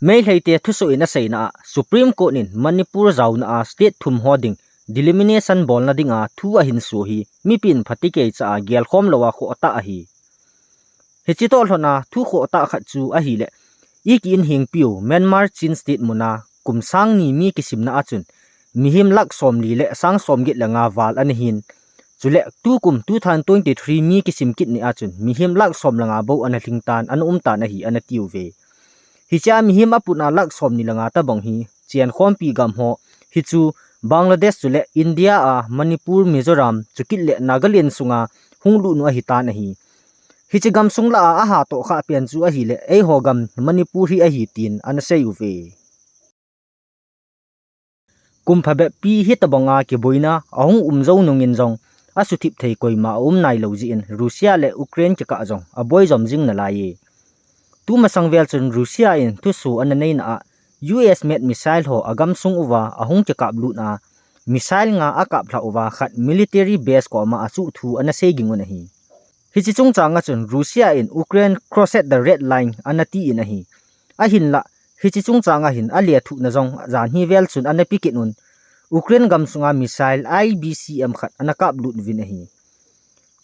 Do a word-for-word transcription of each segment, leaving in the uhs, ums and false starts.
Meitei te thusoh in aseina a, Supreme Court in Manipur jaona a state thum ho ding delimitation bolna dinga thu ahin so hi mipin phatikei cha a gelkhom lou a khohtah ahi. Hiche toh lhon a thu khohtah khat chu ahileh, iki in hingpiu Myanmar Chin State muna kum sang ni mi kisimna a chun mihem lakh somli le sang somget le nga val ana hin. Chule tukum two thousand twenty-three mi kisim kit ni a chun mihem lakh som le nga bou ana lhing tan, ana um tan ahi, ana tiuve. Hichea mihem apuna lakh somni le nga tabang hi chenkhompi gam ho, hichu Bangladesh chule India a Manipur, Mizoram, chukit le Nagaland sunga hung lut u ahitan ahi. Hiche gamsung lah a ahatoh kha pen chu ahileh, eiho gam Manipur hi ahi tin ana seiuve. Kum phabep pi hitabanga kiboina ahung um jou nungin jong, asuthip thei koima aum nailou jeh in Russia le Ukraine kikah jong aboi jom jing nalaiye. Tumasang vel chun Russia in thuso ana neina a, U S made missile ho agamsung uva ahung kikap lut a, missile nga akap lha uva khat military base koma achuh thu ana sei ging un ahi. Hiche chungchang a chun Russia in Ukraine crossed the red line ana ti in ahi. Ahinlah, hiche chungchang a hin alethuhna jong janhi vel chun ana pe kit un, Ukraine gamsunga missile I B C M khat ana kap lut uvin ahi.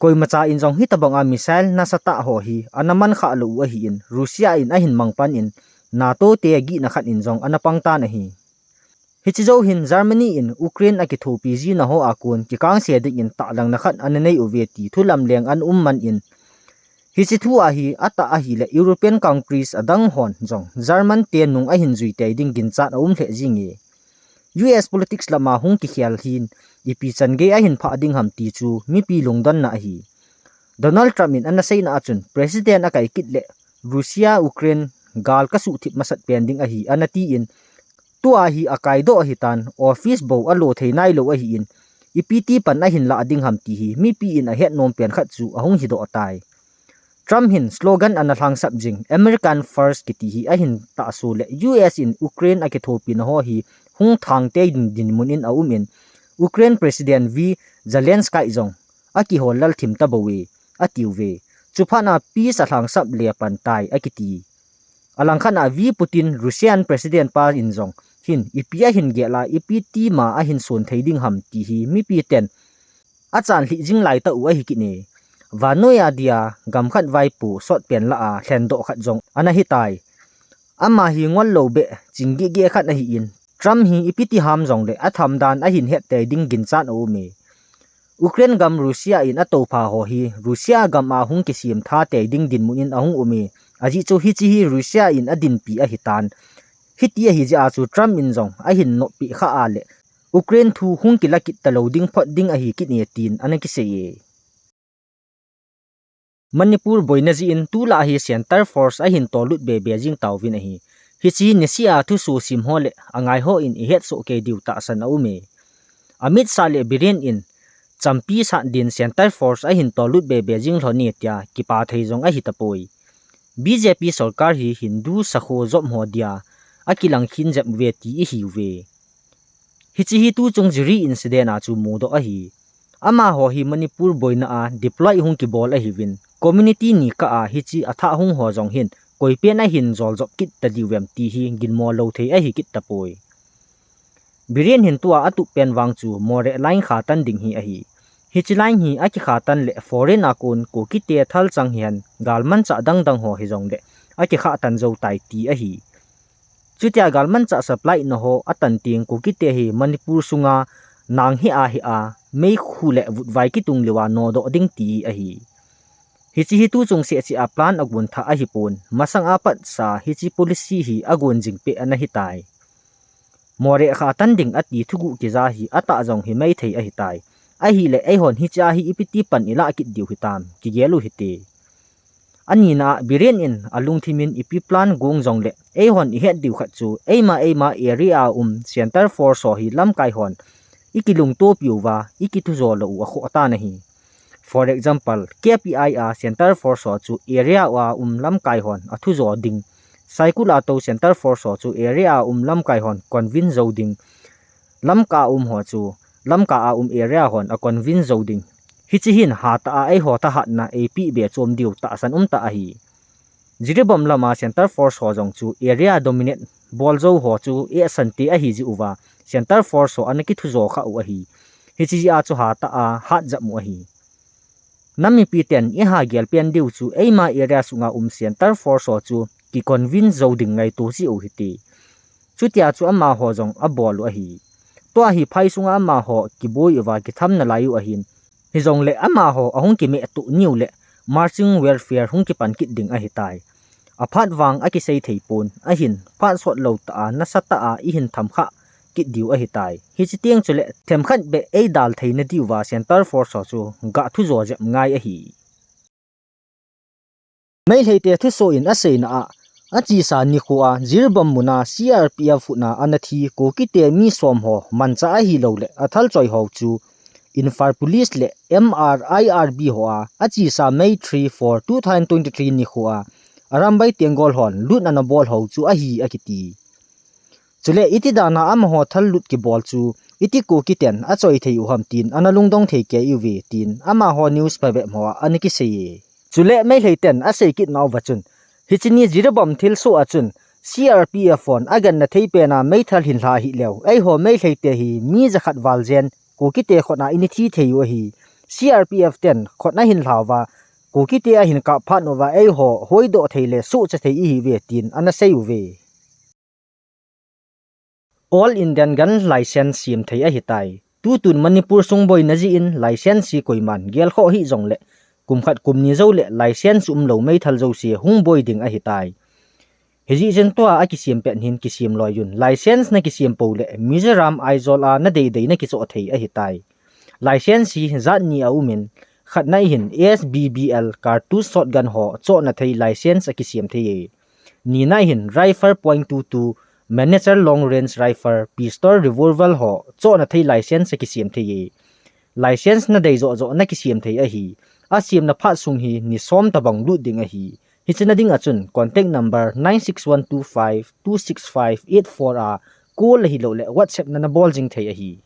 Koimacha in jong hitabanga missile nasatah ho hi ana man kha lou u ahin, Russia in ahin mang pan in NATO te agihna khat in jong ana pang tan ahi. Hiche jou hin Germany in Ukraine akithopi jina ho a kon kikangse dingin tahlang na khat ana nei uve ti thu lamleng ana um man in, hiche thu a hi atah ahileh European countries adang hon jong German te nung ahin jui tei ding ginchat aum lheh jinge. U S politics lama hung kikhel hin ipi chan gei ahin phah ding ham ti chu mipi lungdonna ahi. Donald Trump in ana seina a chun President akai kit leh Russia Ukraine gal kasuhthip masat pen ding ahi ana ti in, tua hi akaidoh ahitan, office bou alo thei nailou ahin, ipi ti pan ahin lah ding ham ti hi mipi in ahet nom pen khat chu ahung hidoh tai. Trump hin slogan ana lhangsap jing, American First kiti hi ahin tahso leh U S in Ukraine akithopina ho hi hung thangtei ding dinmun in aum in, Ukraine President V Zelensky jong akihol lal thim tabouve, atiuve. Chuphat a peace alhangsap le pan tai akiti. Alangkhat a V Putin, Russian President pa in jong hin ipi ahin gel a, ipi tima ahin son thei ding ham ti hi mipi ten achan lhih jing lai tah u ahi kit e. Vannoi a dia gam khat vaipo sot pen lah a lhendoh khat jong ana hitai. Ama hi ngol lou beh ching gige khat ahin, Trump hi ipi ti ham jongleh atham dan ahin het tei ding ginchat aum e. Ukraine gam Russia in atoupha ho hi Russia gam a hung kisem tha tei ding dinmun in ahung um e. Ajeh chu hiche hi Russia in adinpi ahitan. Hiti ahi jeh a chu Trump in jong ahin noppi kha a leh Ukraine thu hung kila kit talou ding phot ding ahi kit e tin ana kisei e. Manipur boina jeh in tulai hi Center Force ahin tolut bebe jing tauvin ahi. Hiche niseh a thuso sim ho le angai ho in ihet soh kei diu tahsan aum e. Amit Shah le Biren in champi sat din Center Force ahin tolut bebe jing lhon e tia kipa thei jong ahi tapoi. B J P sorkar hi Hindu sakho jop ho dia akilang khin jep uve ti ihiuve. Hiche hi tuchung Jiri incident a chu mudoh ahi. Amaho hi Manipur boina a deploy hung kibol ahiuvin, community ni kah a hiche athah hung ho jong hin koipen ahin joljop kit tadiu vem ti hi ginmo lou thei ahi kit tapoi. Biren hin tua atup pen vang chu Moreh line khatan ding hi ahi. Hiche line hi akikhatan leh foreign a kon Kukite thalchang hihen galmanchah dangdang ho hijongleh akikhatan jou tai ti ahi. Chutia galmanchah supply na ho atan teng Kukite hi Manipur sunga nang hi a hi a, meikhu le vutvai kitung leuva nodoh ding ti ahi. Hiche hi tuchung seh cheh a plan agon thah ahipon, masang a patsa hiche policy hi agon jing peh ana hitai. Moreh khatan ding ati thuguh kija hi atah jong hi maithei ahitai. Ahileh eihon hichea hi ipi ti pan ilah kit diu hitam, kigel u hite. Anina a Biren in alungthim in ipi plan gong jongleh eihon ihet diu khat chu eima eima area a um Center Force ho hi lamkai hon ikilungtopiuva ikithujo lou u akhoh tan ahi. For example, K P I a Center Force ho chu area a um lamkai hon athujo ding. Saikul a tou Center Force ho chu area a um lamkai hon convince jou ding. Lamka a um ho chu, Lamka a um area hon a convince jou ding. Hiche hin hatah a eiho thahatna eipeh be chom diu tahsan umtah ahi. Jiribam lama Center Force ho jong chu area dominate bol jou ho chu eisan te ahi jeh uva Center Force ho ana kithujo kha u ahi. Hiche jeh a chu hatah a hatjam u ahi. Nam mipi ten iha gel pen diu chu eima area sunga um Center Force ho chu kiconvince jou ding ngaito jeh u hite. Chutia chu amaho jong abol u ahi. Tua hi phai sunga amaho kiboi uva kitham nalai u ahin. Hijongle amaho ahung kimeh tuh niu le marching warfare hung kipan kit ding ahitai. Aphat vang akisei thei pon, ahin phat sot lou tah a nasatah a ihin tham kha kit diu ahitai. Hiche teng chule themkhat beh eidal theina diuva Center Force ho chu gah thujo jep ngai ahi. Meitei te thusoh in aseina a, achesa nikho a Jiribam muna C R P F hutna ana thi Kukite mi som ho manchah ahilou le athal choi ho chu Imphal Police le M R I R B ho a achesa May three, four, two thousand twenty-three nikho a Arambai Tenggol hon lut ana bol ho chu ahi akiti. Chule iti dan a amaho thal lut kibol chu iti Kukiten achoi thei u ham tin ana lungdong thei kei uve tin amaho news phabep ho a ana kisei e. Chule Meitei ten asei kit nauva chun, hiche ni Jiribam thilsoh a chun C R P F hon agenna thei pen a meithal hin lha hih leu, eiho Meitei te hi mi jakhat val jen Kukite khut a ina thi thei u ahi. C R P F ten khut ahin lha uva, Kukite ahin kap phat uva, eiho hoidoh thei le suhcha thei ihiuve tin ana sei uve. All Indian Gun License sem thei ahitai. Tutun Manipur sung boina jeh in license hi koiman gelkhoh hih jongle kum khat kum ni jou le license umlou meithal jouse hung boi ding ahitai. Hijeh chun tua akisem pet hin kisem loi un, license na kisem pou le Mizoram Aizawl a nadei dei na kichoh thei ahitai. License hi jat ni aumin, khatna hin S B B L cartridge shotgun ho chohna thei license akisem thei e. Nina hin rifle point two two, miniature long range rifle, pistol, revolver ho chohna thei license akisem thei e. License nadei joh joh na kisem thei ahi. Asemna phat sung hi ni som tabang lut ding ahi. Hiche na ding a chun contact number nine six one two five two six five eight four a call ahilou le WhatsApp na nabol jing thei ahi.